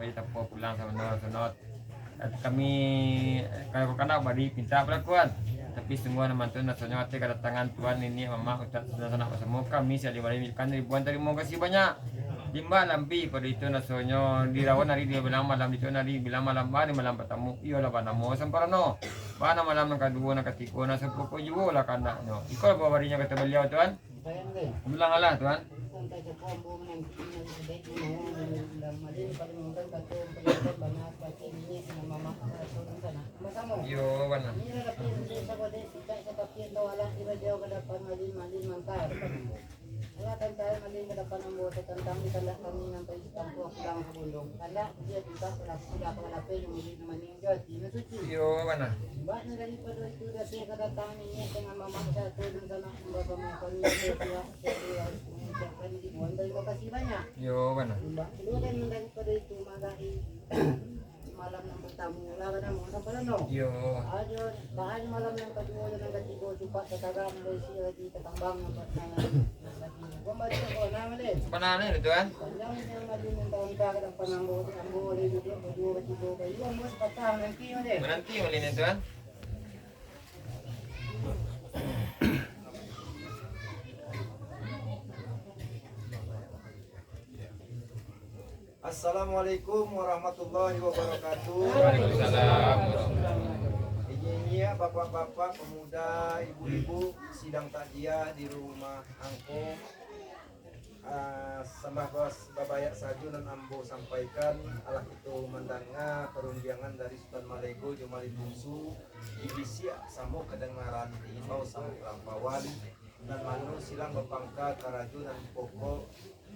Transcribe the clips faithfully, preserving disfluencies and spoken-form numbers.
Pai tapo pulang sabana rasonyo. Kami, kalau kandak bari pinta palakuan. Tapi sungguah nan mantun rasonyo ateh kadatangan tuan, niniak, mamak, ustaz, sanak-sanak basamo kami, siali bari ucapkan ribuan tarimo kasih banyak. Limbah lampih pado itu rasonyo, di rawan ari dibilang malam, di tuan ari bilang malam, bari malam patamu, iyolah banamo Samparano. Bana malam nan kaduo, nan katigo, nan sapoko juo lah kandaknyo. Iko lah buah barinyo kato baliau, tuan. Ulang alah, tuan. Iyo, bana. Iyo, bana. Iyo, bana. Malam nan partamo lah, bana, malam pado no. Iyo. Ajo, baa malam nan kaduo, nan katigo, cupak tatagang, mulai isi lagi tatambang, nampak tangan. Kembali ke kona, Malin. Panah ni, tuan. Panjang ni, Malin, minta-minta, kadang panambo, ambo, ambo, ambo, ambo, ambo, ambo, sepatah, nanti, Malin. Menanti, Malin, tuan. Assalamualaikum warahmatullahi wabarakatuh. Waalaikumsalam. Inyiak-inyiak, bapak-bapak, pemuda, ibu-ibu, sidang takziah di rumah angko. Ah, sambah bas-, babayak sajo nan ambo sampaikan, alah kito mandanga parundiangan dari Sutan Malego jo Malin Bungsu, di bisiak samo kadangaran, di imbau samo kalampauan, nan mano silang bapangka karajo nan pokok,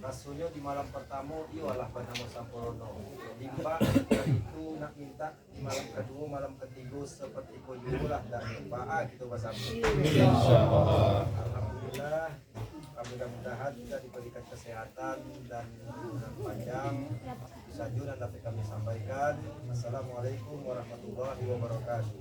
rasonyo di malam partamo iyo alah banamo Samparano. Limbah dari itu nak mintak di malam kaduo, malam katigo, saparti ko juo lah, ndak baa kito basamo. Insyaallah. Alhamdulillah, mudah-mudahan kita diberikan kesehatan dan umur yang panjang. Itu sajo nan dapat kami sampaikan. Assalamualaikum warahmatullahi wabarakatuh.